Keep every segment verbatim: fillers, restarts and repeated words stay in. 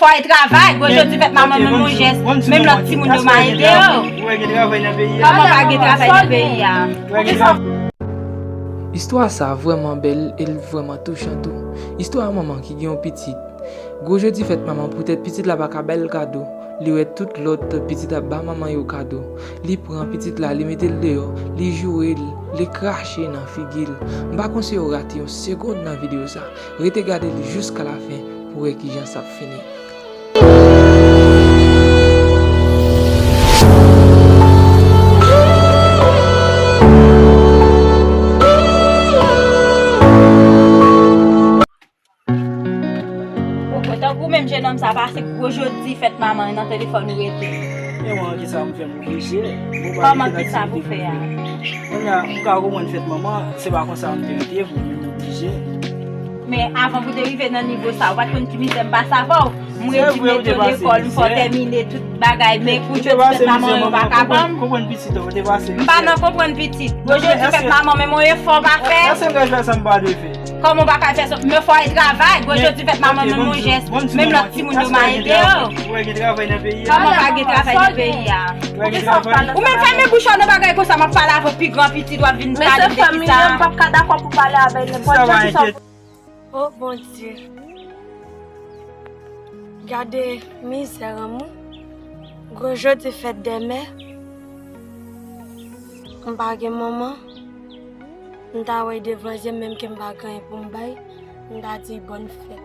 Fò al travay, gwo jodi fèt manman, men yon jès, menm lòt timoun yo m a ede yo. Kòman pa gen travay nan peyi a? Istwa sa vrèman bèl e l vrèman touchan tou. Istwa manman ki gen yon pitit. Gwo jodi fèt manman, poutèt pitit la pa ka ba l kado, li wè tout lòt pitit ap ba manman yo kado. Li pran pitit la, li mete l deyò, li joure l, li krache nan figi l. M pa konseye w rate yon segonn nan videyo sa. Rete gade l jiska lafen pou w wè kijan sa ap fini. Tankou menm jenòm sa pase gwo jodi fèt manman nan telefòn ou rete. E mwen, kisa m fè m oblije? Kòman kisa pou fè a? Kounye a, m ka konprann fèt manman, se pa konsa m te rete pou m oblije. Men avan pou te rive nan nivo sa, ou pa t konn ki mizè m pase avè w. M redi meto lekòl, m fè w tèmine tout bagay, men pou jodi fèt manman yo pa ka ban m. M pa nan konprann pitit. Gwo jodi fèt manman, men mwen efò pa fè. Kòman w pa ka fè sa? Men fò al travay. Gwo jodi fèt manman, men yon jès, menm lòt timoun yo m a ede yo. Kòman pa gen travay nan peyi a? Ou menm fèmen bouch ou nan bagay konsa, m ap pale avè w pi gran pitit, w ap vin pale m de kisa. M p ap ka dakò pou pale avè l. O Bondye, gade mizè an mwen. Gwo jodi fèt dèmen. M pa gen manman. M ta wè devan zye m, menm ke m pa gen anyen pou m bay, m ta di bòn fèt.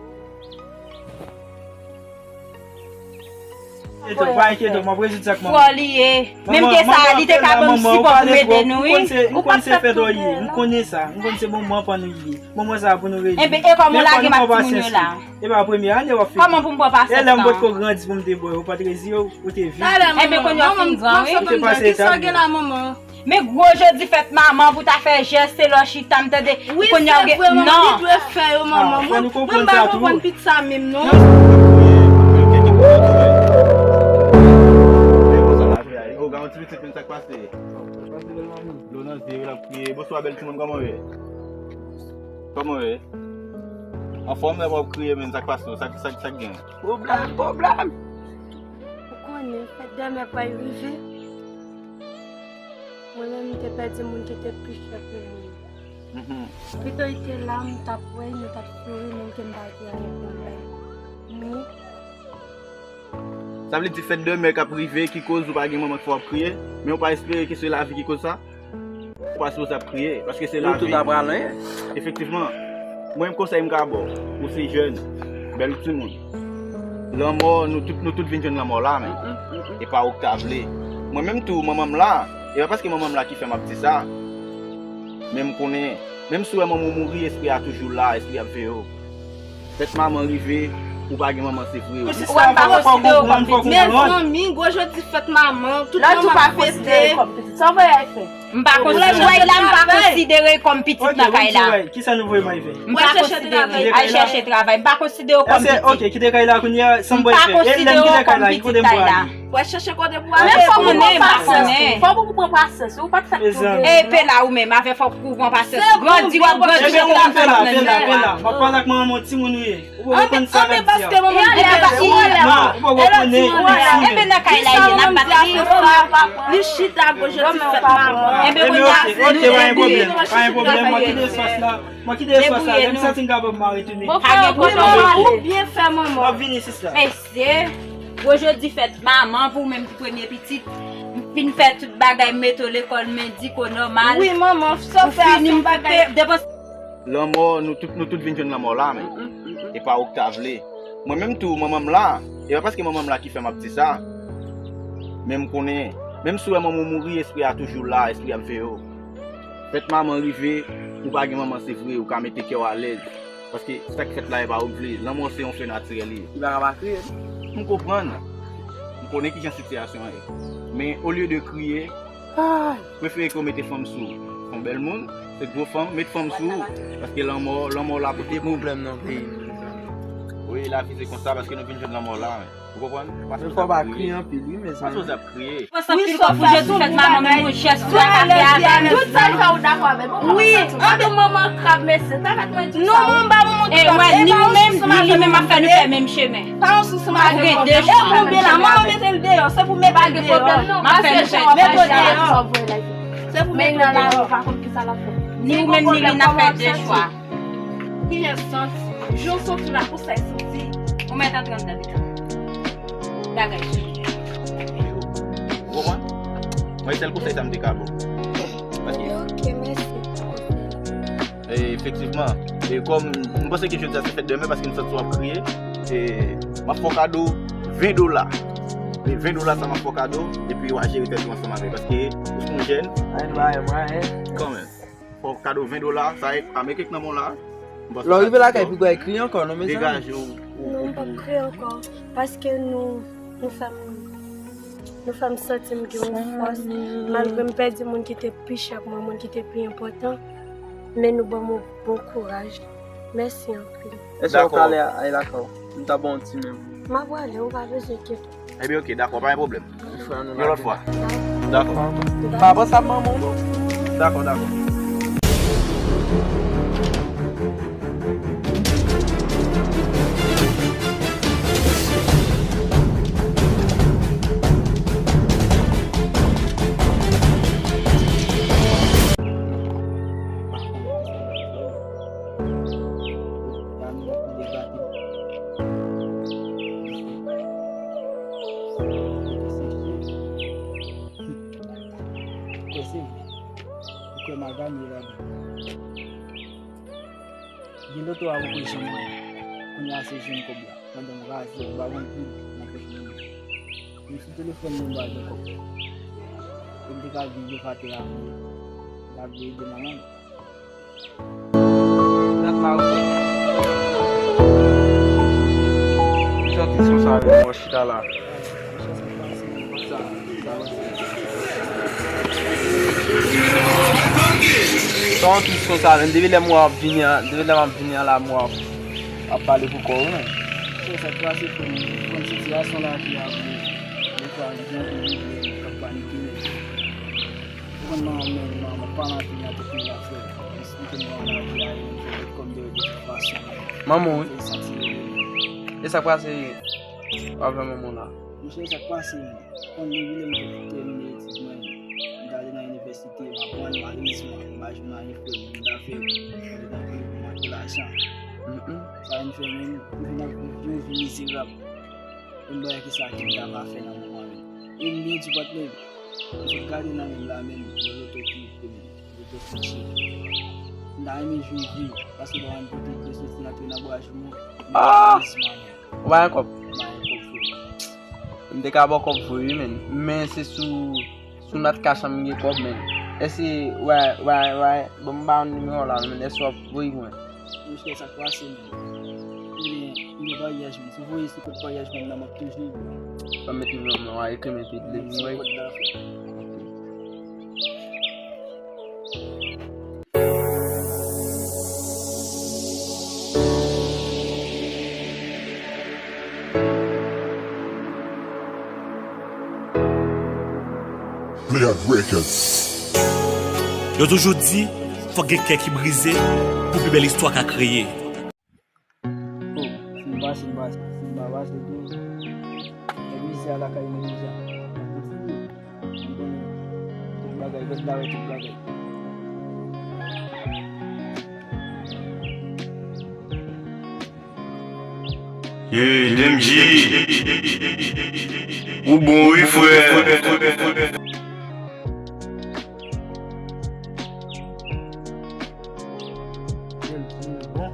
Eto, pa enkyete w, m ap rezoud sa k manman. Fò li ye. Menm ke sa, li te ka ban m sipò pou m ede nou, wi. M konn se fèt ou ye, m konnen sa. M konn se manman pa nou ye. Manman sa pou nou redi. Enben, e kòman w lage m ak timoun yo la? E pa premye ane w ap fete. Kòman pou m pran pasyans lan? E lè m potko grandi pou m te bò, ou pa t redi yo, ou te vin. Enben, kounye a w fin gran, wi. Ou te pase etap yo. Men gwo jodi fèt manman pou ta fè jès, se lè w chita, m tande. Kounye a w gen, non. Li dwe fè yo, manman. Mwen, mwen pa konprann pitit sa menm, non. Ou gen yon ti pitit menm, sa k pase? Dlo nan zye yo, l ap kriye. Bonswa, bèl timoun, kòman w ye? Kòman w ye? Anfòm, lè w ap kriye, menm, sa k pase w? Sa k, sa k, sa k gen? Pwoblèm, pwoblèm! Ou konnen, fèt dèmen pral rive. Mwen menm, m te pèdi moun ki te pi chè pou mwen. Pito l te la, m t ap wè l, nou t ap souri, menm ke m pa gen anyen pou m bay. Men, sa vle di fèt dèmen k ap rive ki koz ou pa gen manman k fè w ap kriye, men ou pa espere ke se lavi ki koz sa? Ou pa sipoze ap kriye, paske se lavi. Nou tout ap pran anyen. Efektivman. Mwen, konsèy m ka ba w, ou se jèn, bèl timoun. Lanmò, nou tout, nou tout vin jwenn lanmò la, men e pa ou k ta vle. Mwen menm tou, manman m la, e pa paske manman m la ki fè m ap di sa, men m konnen, menm si w wè manman w mouri, espri a toujou la, espri ap veye w. Fèt manman rive, ou pa gen manman, se vre, wi. Ou wè m pa konsidere w kòm pitit. Mezanmi, gwo jodi fèt manman, tout manman ap posede. Sa w voye al fè? M pa konsidere, la, m pa konsidere kòm pitit nan kay la. Kisa nou voye m al fè? M pa konsidere, al chèche travay. M pa konsidere w kòm pitit. Ok, kite kay la kounye a, sa m voye fè? E lè m kite kay la, ki kote m pou ale? Wè, chèche kote pou ale. Men fòk ou pran pasyans. Fòk ou pran pasyans. Ou pa t fèt pou de. E pe la ou menm, avè fòk ou pran pasyans. Grandi, w ap grandi, men ou pa konn sa. M ap pale ak manman w, timoun ou ye. Ou poko konn sa l ap di a. Non, ou poko konnen. Enben nan kay la, ye, n ap bat li. Li chita gwo jodi fèt manman. Enben kounye a, ok, pa gen pwoblèm, pa gen pwoblèm. Mwen kite espas la. Mwen kite espas la. Lè m santi m kapab, m a retounen. Ou byen fè, manman. M ap vini, sista. Mesye, gwo jodi fèt manman pou ou menm ki premye pitit. M fin fè tout bagay, m mete w lekòl, mediko, nòmal. Wi, manman, sa w fè a se yon bagay. Lanmò, nou tout, nou tout vin jwenn lanmò la, men e pa ou k ta vle. Mwen menm tou, manman m la, e pa paske manman m la ki fè m ap di sa, men m konnen, menm si w wè manman w mouri, espri a toujou la, espri ap veye w. Fèt manman rive, ou pa gen manman, se vre, ou ka mete kè w alèz. Paske sa k fèt la, e pa ou k vle. Lanmò se yon fè natirèl li ye. Li pa ka pa kriye. M konprann. M konnen kijan sitiyasyon an ye. Men, olye de kriye, prefere ke w mete fanm sou ou. Fè yon bèl moun, se gwo fanm, met fanm sou ou. Paske lanmò, lanmò la pou tout moun. Pwoblèm nan peyi nou. E lavi se konsa, paske nou vin jwenn lanmò la, men. Ou konprann? Paske w ap kriye. Paske w ap kriye. Mwen santi kòb pou Jezi fèt maman, men yon jès frè ka fè avè m. Tout sa l fè ou dakò avè l. Wi, anben manman krab mesye. Tèt mwen di non, mwen ba manman krab. E wè, ni ou menm, ni li menm ap fè nou fè menm chemen. Pa yon sousou mache. Gen de chwa. E konbe la, manman mete l deyò, se pou mete l deyò. M ap fè nou fè. Mete l deyò. Se pou mete l deyò. Ni ou menm, ni li n ap fè de chwa. Kiyès santi? Jan w santi la, konsa e santi. Ou mèt antre anndan pita. Bagay sou. Ou konprann? Mwen sèl konsèy sa m te ka ba w. Paske ok, mèsi. E, efektivman. E kòm m panse ke jodi a se fèt de mè paske m santi w ap kriye, e, m ap fè w kado ven dola. E ven dola sa m ap fè w kado, epi w a jere tèt ou ansanm avè l. Paske ou se yon jèn. Kanmenm. Fè w kado ven dola, sa e pa mete k nan men w la. Lè w rive lakay, pi gwa e kriye ankò, non, mezanmi. Degaje w. Non, m p ap kriye ankò. Paske nou, nou fè m, nou fè m santi m gen yon fòs. Malgre m pèdi moun ki te pi chè pou mwen, moun ki te pi enpòtan, men nou ban m yon bon kouraj. Mèsi anpil. Èske w ka ale lakay ou? M ta ba w yon ti men. M ap prale, ou pa bezwen enkyete. Ebyen, ok, dakò, pa gen pwoblèm. Yon lòt fwa. Dakò. Pa panse ap manman w, non. Dakò, dakò. Kwè se vre. Ou kwè m a gade ladan. Gen lòt ou a poko janm wè. Kounye a se jwenn kòb la. Pandan m raze, m pa gen goud nan pòch mwen. Men sou telefòn mwen m pa gen kòb. E m te ka vin lokater avè l. L ap vin ede manman m. Dat la ou. Jan ti sou sa yo, mwen chita la. Sa yon ti sou sa, men depi lè mwen ap vini an, depi lè m ap vini an la, mwen ap, ap pale pou kò ou, men. Se sa k pase pou mwen, konn sitiyasyon lavi a pou mwen. Defwa, gen anpil moun ki ap panike, men. Ou konn manman m, manman m ap pale anpil nan tout moun ap fè. Eksplike m manman m ap fè a, e m fè tout kòm de, de tout fason. Manman w, wi. Fè l santi l. E sa k pase avè manman w la? Monchè, sa k pase, men. Konn depi lè m te tèmine etid mwen, m t ale nan inivèsite, m aprann, malerezman, m pa jwenn anyen fè, m ta fè, m te tankou m manke lajan. Sa vin fè menm, m vin ap viv yon vi mizerab. Yon bagay ki sa ki m ta va fè nan moman menm. E m byen di patnè m. M sot gade nan men m la menm, yon loto ki rive menm. Loto fouti. M ta renmen jwenn vi, paske pa konn kote m te soti antre nan bwa jouman. Men malerezman non. Ou pa gen kòb? M pa gen kòb vre. M te ka ba w kòb vre wi, men. Men se sou, sou Natcash an m gen kòb, men. Èske, wè, wè, wè, bon, m ba w nimewo w la, men èske w ap voye pou mwen? Monchè, sa k pase menm? Ebyen, m gen paryaj mwen. Si w voye sou kòd paryaj mwen nan, m ap toujou. Ban m met nimewo m nan, w a ekri m epi lè m voye. Sou kòd la, frè. Playaz Records. Yo toujou di, fòk gen kè ki brize pou pi bèl istwa ka kreye. Oh, si m pase, m pase. Si m pa pase tou, e mizè a lakay mwen deja. Mwen konnen tout bagay, lòt la wè tout bagay. Yeah, D M G. Ou bon wi, frè. Bon.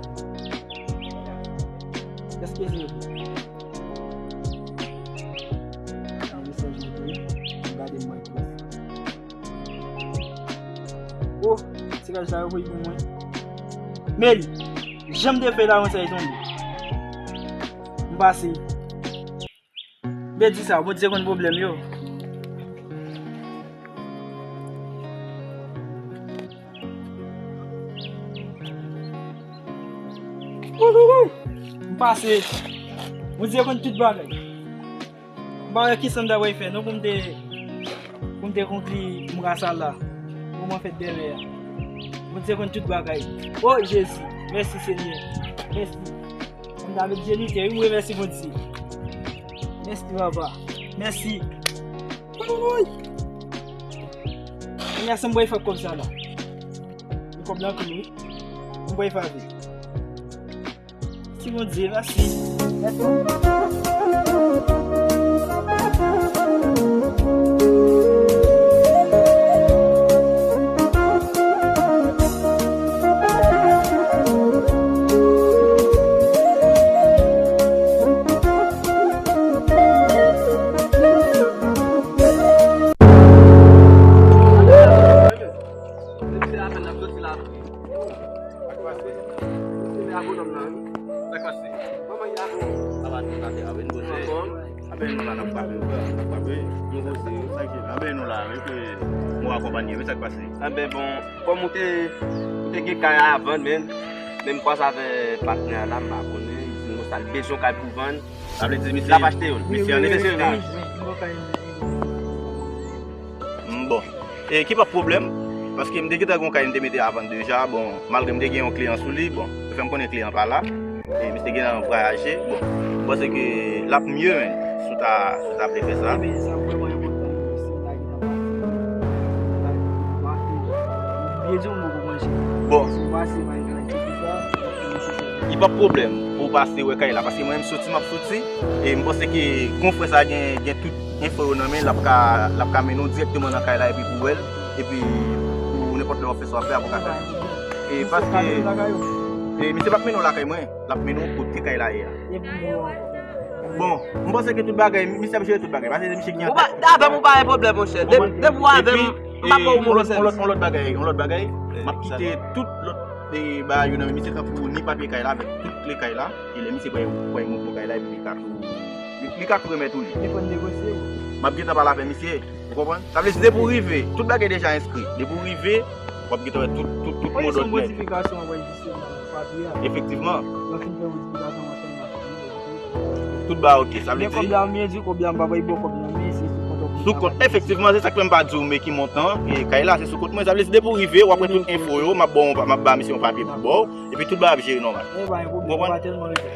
Èske se vre? Nan mesaj yo tou, m gade m wè ki. Oh, tiraj la yo voye pou mwen. Meli, jan m te fè la, mwen sa e tonbe. M pase. M te di sa, Bondye konn pwoblèm yo. M pase. Bondye konn tout bagay. M pa wè kisa m ta pral fè non pou m te, pou m te konkli mwa sa la. Pou mwen fèt dèmen an. Bondye konn tout bagay. O Jezi, mèsi Senyè. Mèsi. M ta met je nou tè, wi, m remèsye Bondye. Mèsi papa. Mèsi. Kounya sa m pral fè ak kòb sa la. Kòb la anpil wi. M pral fè avè l. Mèsi Bondye, mèsi. Mèsi. Sa k pase? Sa k pase? Kòman y a? Sa va, nou la, nou la, nou poze. Anben, nou la, n ap frape, frè, n ap frape. Nou poze, wi. Trankil. Anben, nou la, wi, ke nou akonpanye, wi, sa k pase? Anben, bon, kòm ou te, ou te gen kay a vann, men, men m kwaze avè patnè a la, m pa konnen, li di m konsa, li bezwen kay pou vann. Sa vle di, misye, l ap achte youn. Misye an nete se l. M, bon. E ki pa pwoblèm, paske m te gentan gen yon kay m te mete a vann deja, bon, malgre m te gen yon kliyan sou li, bon, yo fè m konnen kliyan pa la, e misye gentan vwayaje, bon, m panse ke l ap mye, men, si w ta, si w ta vle fè sa. Ebyen, sa vrèman enpòtan, si w ta gentan pase, si w ta gentan pase, byen di yon mo pou manje. Bon. Si w pase, pa gen anyen ki sa, li pa pwoblèm pou w pase wè kay la, paske mwen menm soti, m ap soti, e m panse ke konfrè sa gen, gen tout enfo yo nan men, l ap ka, l ap ka mennen w dirèkteman nan kay la epi pou w wè l, epi pou nenpòt lè w ap fè sa w ap fè, apre w ka fè. E paske, e misye p ap mennen w lakay mwen, l ap mennen w kote kay la ye a. Bon, m panse ke tout bagay, misye ap jere tout bagay, paske se misye ki an tèt. Avè m ou pa gen pwoblèm, monchè. Depi w avè m, m pa ba w mo konsèy. Yon lòt, yon lòt bagay, yon lòt bagay, m ap kite tout lòt, e, bagay yo nan men misye, tankou ni papye kay la, avèk tout kle kay la. E lè misye pral, pral montre w kay la, epi li ka tou, li, li ka tou remèt ou li. Li konn negosye wi. M ap gentan pale avè misye, ou konprann? Sa vle di depi w rive, tout bagay deja enskri. Depi w rive, w ap gentan wè tout, tout, tout mo dòd nèt. Modifikasyon an pral jis sèlman papye a. Efektivman. Lè w fin fè modifikasyon an sèlman papye a. Tout bagay oke. Sa vle di kòb la, m byen di kòb la, m pa pral ba w kòb nan men, se sou kont ou pou l ta pase. Sou kont, efektivman, se sa k fè m pa di w men ki montan, e kay la, se sou kont mwen. Sa vle di depi w rive, w ap wè tout enfo yo, m ap ba w, m ap ba misye yon papye pou ba w. Epi tout bagay ap jere nòmal. Ou konprann?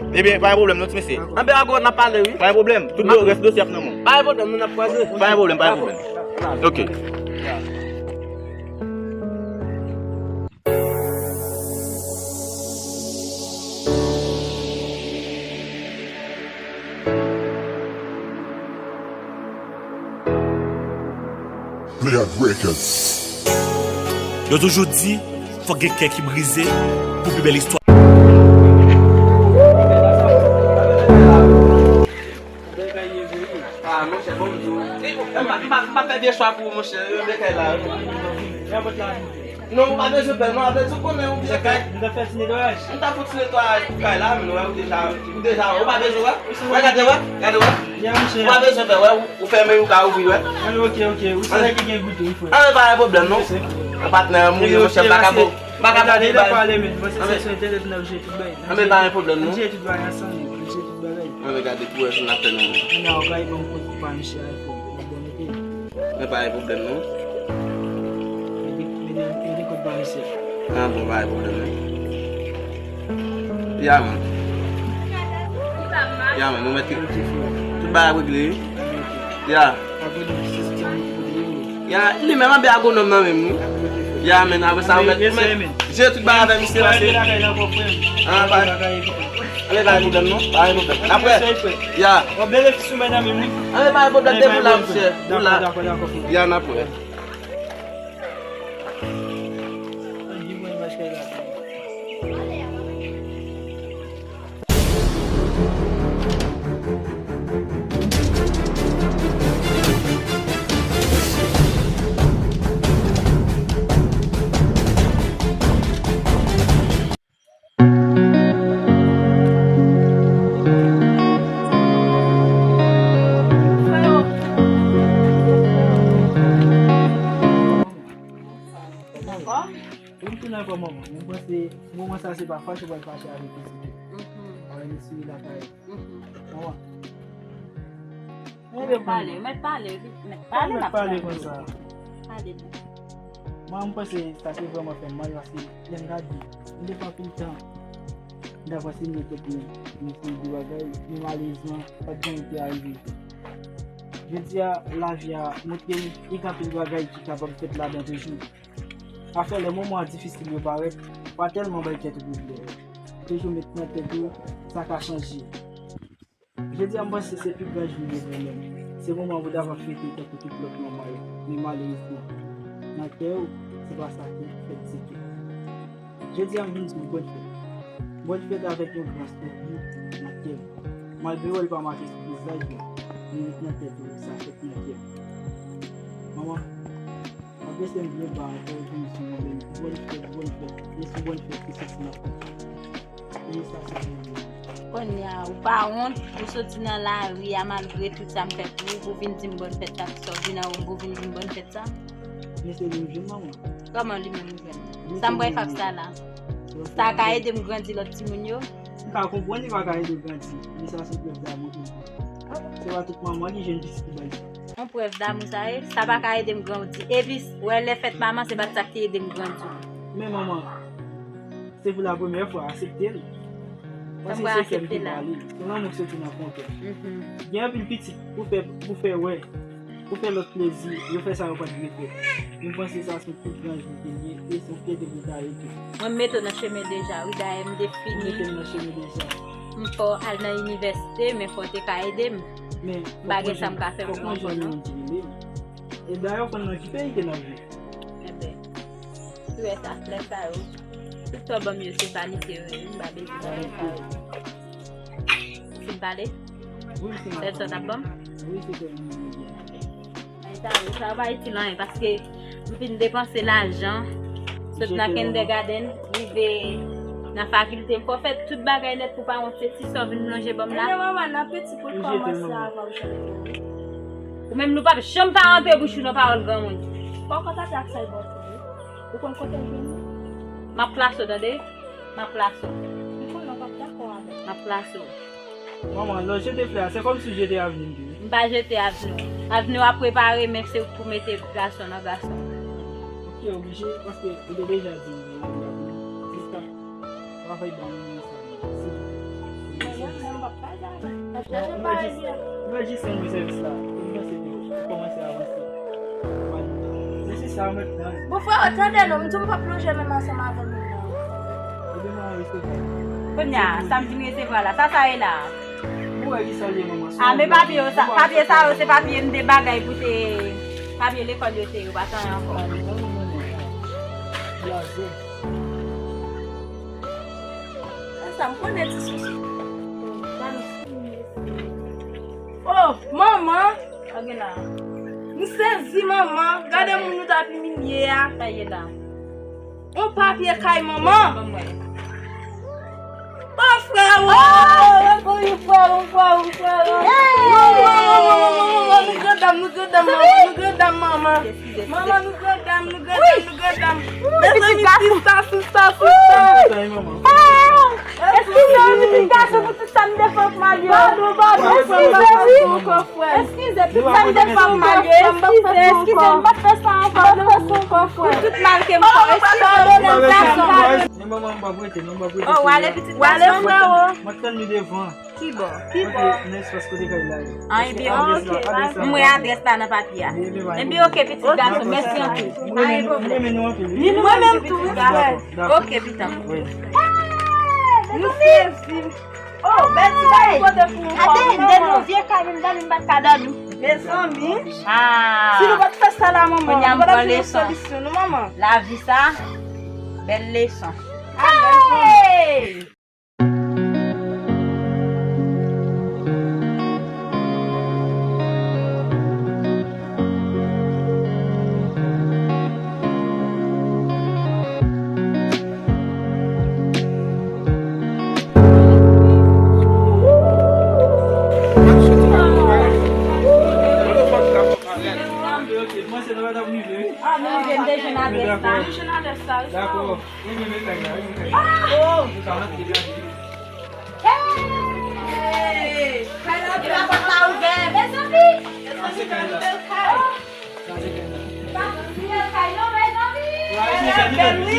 Ebyen, pa gen pwoblèm non, ti mesye. Anben, ankò, n ap pale, wi. Pa gen pwoblèm. Tout do-, rès dosye ap nan men w. Pa gen pwoblèm, nou n ap kwaze. Pa gen pwoblèm, pa gen pwoblèm. Ok. Play Out Records. Yo toujou di, fòk gen kè ki brize pou pi bèl istwa. Ah, monchè, bon, m di w. M pa, m pa, m pa fè vye chwa pou ou, monchè. Yo, de kay la. Non, ou pa bezwen pè, non, apre tou konnen ou byen kay. M ta fè ti netwayaj. M ta fè ti netwayaj pou kay la, men wè, ou deja, ou deja, ou pa bezwen wè. Wè, gade wè, gade wè. Ou pa bezwen pè, wè, ou, ou fèmen, ou ka ouvri, wè. Ok, ok, ou se nèg ki gen goute, wi, frè. Anben, pa gen pwoblèm, non. Patnè an mouye, monchè, m pa ka ba w, m pa ka ba w pale, men, mwen se sou entènèt, n ap jere tout bagay. Anben, pa gen pwoblèm, non. N ap jere tout bagay ansanm, n ap jere tout bagay. Anben, gade, pou wè si n ap fè, non. Anben, ou pa gen bon kote pa misye a, fò, ou bon, ok. Men pa gen pwoblèm non. Mete, mete, mete kòd pa misye. Ah bon, pa gen pwoblèm non. Ya man. Ya man, nou mete tout bagay regle wi. Ya. Ya, li menm anbe agwonòm nan menm wi. Ya men, apre sa ou mèt, ou mèt jere tout bagay avè misye pase. Ah, pa. Anben pa gen pwoblèm non, pa gen pwoblèm. N ap wè. Ya. W ap benefisye w, medam, wi. Anben pa gen pwoblèm, depi w la, monchè. Ou la. Dakò, dakò, dakò, frè. Ya, n ap wè. Dakò. Pou m tounen ankò manman, mwen panse moman sa se pa fache w pral fache avèk pitit ou. Mhm. Ou pral retire lakay ou. Mhm. Manman. Mèt pale, mèt pale, wi. Mèt pale, m ap pale konsa. Pale non. Mwen, m panse sa te vrèman fè m mal, paske lè m gade, m te fè anpil tan m ta panse m gen tèt mwen, m eseye di bagay, men malerezman, pa t janm te arive. Jodi a, lavi a montre m, e gen anpil bagay ki kapab fèt ladan toujou. Afè lè moman difisil yo parèt, pa tèlman bay tèt ou pwoblèm. Toujou met nan tèt ou, sa ka chanje. Jodi a, m panse se pi gran jou m gen pou mwen. Se moman pou ta va fete tankou tout lòt manman yo. Men malerezman, nan kè w, se pa sa ki fèt ditou. Jodi a, m vin di w bòn fèt. Bòn fèt avèk yon gran souri nan kè m. Malgre w wè l pa make sou vizaj mwen, men li nan tèt ou, sa fèt nan kè m. Manman, m ap lese m byen ba ankò, vin sou mwen menm. Bòn fèt, bòn fèt. E sou bòn fèt ki soti nan kè m. E sa se byen. Kounye a, ou pa wont, ou soti nan lari a, malgre tout sa m fè pou ou, pou vin di m bòn fèt sa, sa w vin anwo m pou vin di m bòn fèt sa? Mesye li m jwenn manman. Kòman li menm li jwenn? Sa m pral fè ak sa la? Sa ka ede m grandi lòt timoun yo? M ka konprann li pa ka ede w grandi, men sa se prèv damou toujou. Se pa tout manman ki jwenn pitit li bay. Yon prèv damou sa ye, sa pa ka ede m grandi. Epi, wè lè fèt manman, se pa t sa ki ede m grandi. Men manman, se pou la premyè fwa, aksepte l. Paske se kè m ki pale. Se lanmou ki soti nan fon kè. Gen anpil pitit pou fè, pou fè wè, pou fè lòt plezi, yo fè sa yo pa t vle fè. Men m panse sa se yon pi gran jou ke l ye, e se yon fyète pou ta ye tou. Mwen m mete w nan chemen deja, wi, dayè m defini. Ou mete m nan chemen deja. M fè w al nan inivèsite, men fò w te ka ede m. Men, m pa gen sa m ka fè pou mwen non. E dayè, ou konn nan ki peyi ke n ap viv? Enben, si w wè sa, flè sa yo, tout sa w ban m yo, se vanite yo ye, m pa bezwen bagay sa yo. Ou fin pale? Wi, se sèl sa w t ap ban m? Wi, se sèl sa m te gen. Ay, sa yo, sa yo pa itil anyen, paske m fin depanse lajan, sot nan kindergarten, rive nan fakilte, m fè w fè tout bagay nèt pou pa wont, se ti sa w vin lonje ban m la. Ebyen, manman, nan piti pou l kòmanse avan ou chanje. Ou menm, nou p ap janm pa ranpe bouch ou nan pawòl granmoun. Fò w kontakte ak sa l ba w tou, wi. Ou konn kote l jwenn ou? M ap plase w, tande? M ap plase w. M konnen w p ap dakò avè m. M ap plase w. Manman, lè w jete flè a, se kòmsi w jete avni m tou, wi. M pa jete avni w. Avni w ap prepare, men se ou k pou mete gason nan gason. Ok, oblije, paske ou te deja di m, Siska, travay ban m sa. Mwen menm, mwen p ap travay. Mwen jis, mwen jis rann mwen sèvis la. Mwen panse ke ou kòmanse avanse. Mwen se sa, mwen nan. Bon, frè, tande non, m di w m p ap lonje men m ansanm avè w menm non. Ebyen, mwen resevwa. Kounye a, sa m di m resevwa la, sa sa ye la? Ou wè ki sa l ye, manman? A, men papye yo, sa, papye sa yo, se papye m te bagay pou te, papye lekòl yo te ye, ou pa t anyen ankò. Blaze. Sa m konnen ti sousi. Oh, manman! Sa gen la? M sezi, manman. Gade moun nou t ap imilye a. Sa ye la? Yon papye kay manman. Ban m wè. Oh, frè ou! Oh, wi, frè ou, frè ou, frè ou. Hey! Manman, manman, manman, manman, manman, nou grandam, nou grandam, manman, nou grandam, manman. Manman, nou grandam, nou grandam, nou grandam. Mezanmi, sista, sista, sista. Eskize, wi, pitit gason, pou tout sa m te fè w k mal yo. Padon, padon, frè, m pa fè sa ankò, frè. Eskize, tout sa m te fè w k mal yo. Eskize, eskize, m pa fè sa ankò, m pa fè sa ankò, frè. Pou tout mal ke m fè w, eskize, pitit gason. Men manman, m p ap rete, non, m p ap rete. Oh, w ale, pitit gason. W ale, frè o. Mwen tann li devan. Ki bò? Ki bò? Nan espas kote kay la ye. Ah, ebyen, ok. Mwen adrès la nan papye a. Ebyen, ok, pitit gason, mèsi anpil. Mwen renmen nou anpil, wi. Mwen menm tou, wi, frè. Ok, pitit. Wi. Nou sezi. Oh, bèl ti bagay kote pou ou. Ade, de nou vye kay, menm dòmi, m pa t ka dòmi. Mezanmi. Ah. Si nou pa t fè sa la, manman, nou pa t ap jwenn yon solisyon, non, manman. Lavi sa, bèl leson. Hey! Ah, nou rive, m te jwenn adrès la. Nou jwenn adrès la, wi. Dakò. Wi, men, men, men, men, men. Ah! Oh! Nou ka rantre la. Hey!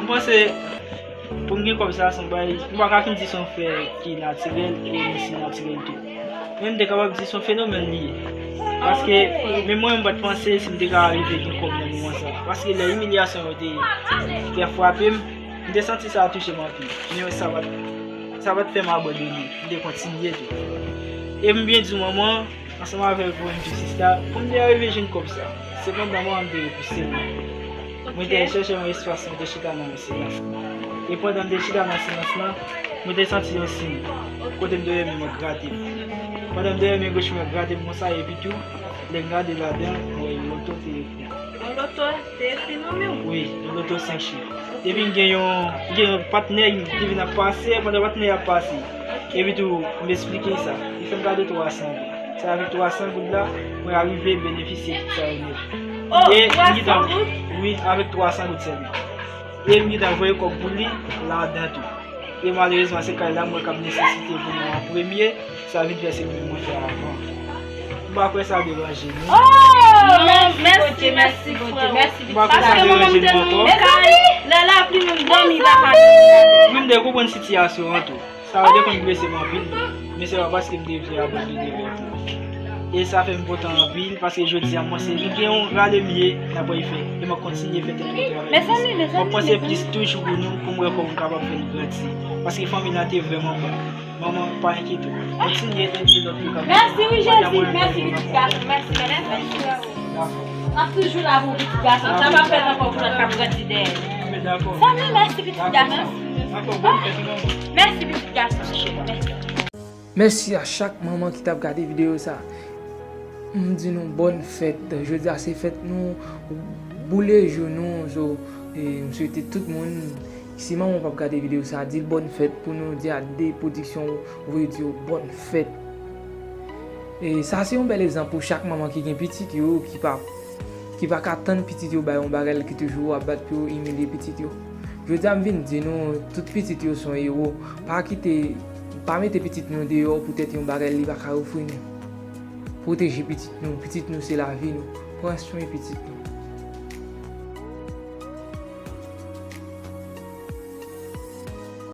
M panse, pou m gen kòb sa, se yon bagay, m pa ka fin di se yon fè ki natirèl, e li si natirèl tou. Men m te kapab di se yon fenomèn li ye. Paske, menm mwen, m pa t panse si m te ka rive gen kòb nan moman sa. Paske lè imilyasyon yo te, te frape m, m te santi sa touche m anpil. Men sa pa t, sa pa t fè m abandone. M te kontinye tou. E m byen di manman, ansanm avèk O M G Sista, pou m te arive jwenn kòb sa. Se pandan manman m te repouse m. Mwen te chèche yon espas, mwen te chita nan yon silans. E pandan m te chita nan silans lan, mwen te santi yon siy. Kote m dèyè men mwen grate m. Pandan m dèyè men goch mwen grate m konsa, epi tou, lè m gade ladan, mwen wè yon loto te ekri. Yon loto te ekri nan men w? Wi, yon loto senk chif. Epi m gen yon, m gen yon patnè ki vin ap pase, pandan patnè a ap pase. Epi tou, m esplike sa. Li fè m kado twa san goud. Se avèk twa san goud la, mwen arive benefisye tout sa yo nèt. Oh, e twa san goud? Wi, avèk twa san goud sèlman. E m gentan voye kòb pou li ladan tou. E malerezman, se kay la mwen k ap nesesite pou mwen an premye, sa vin fè se li mwen fè avan. M pa kwè sa deranje nou. Oh, mèsi Bondye, mèsi Bondye, mèsi Bondye. M pa kwè sa deranje nou ankò. Mezanmi, lè lapli menm dòmi pa ka. Wi, m te konprann sitiyasyon an tou. Sa yo te konn blese m anpil, men se pa paske m te vle abandone rèv mwen. E sa fè m kontan anpil, paske jodi a, m panse m gen yon rale m ye, n ap fè, e m ap kontinye fè tèt mwen travay plis. Mezanmi, mezanmi, m ap panse plis toujou pou nou, pou m wè kòman m kapab fè l grandi. Paske fanmi la te vrèman bon. Manman, pa enkyete w. Kontinye ede lòt yo k ap. Mèsi, wi, Jezi. Mèsi, pitit gason. Mèsi, mèsi, mèsi. Dakò. M ap toujou la pou pitit gason. Sa m ap fè ankò pou lòt k ap grandi dèyè. Men dakò. Zanmi, mèsi, pitit gason. Dakò, bòn fèt, manman. Mèsi, pitit gason. Mèsi. Mèsi a chak manman ki t ap gade videyo sa. M di nou bòn fèt. Jodi a se fèt nou, boule jou nou. So, e, m swete tout moun, si manman w p ap gade videyo sa, di l bòn fèt, pou nou di a de pwodiksyon, voye di yo bòn fèt. E sa se yon bèl egzanp pou chak manman ki gen pitit yo, ki pa ki pa ka tann pitit yo ba yo yon bagay, ki toujou ap bat pou yo imilye pitit yo. Jodi a m vin di nou, tout pitit yo se yon ewo. Pa kite, pa mete pitit nou deyò poutèt yon bagay li pa ka ofri nou. Pwoteje pitit nou, pitit nou se lavi nou. Pran swen pitit nou.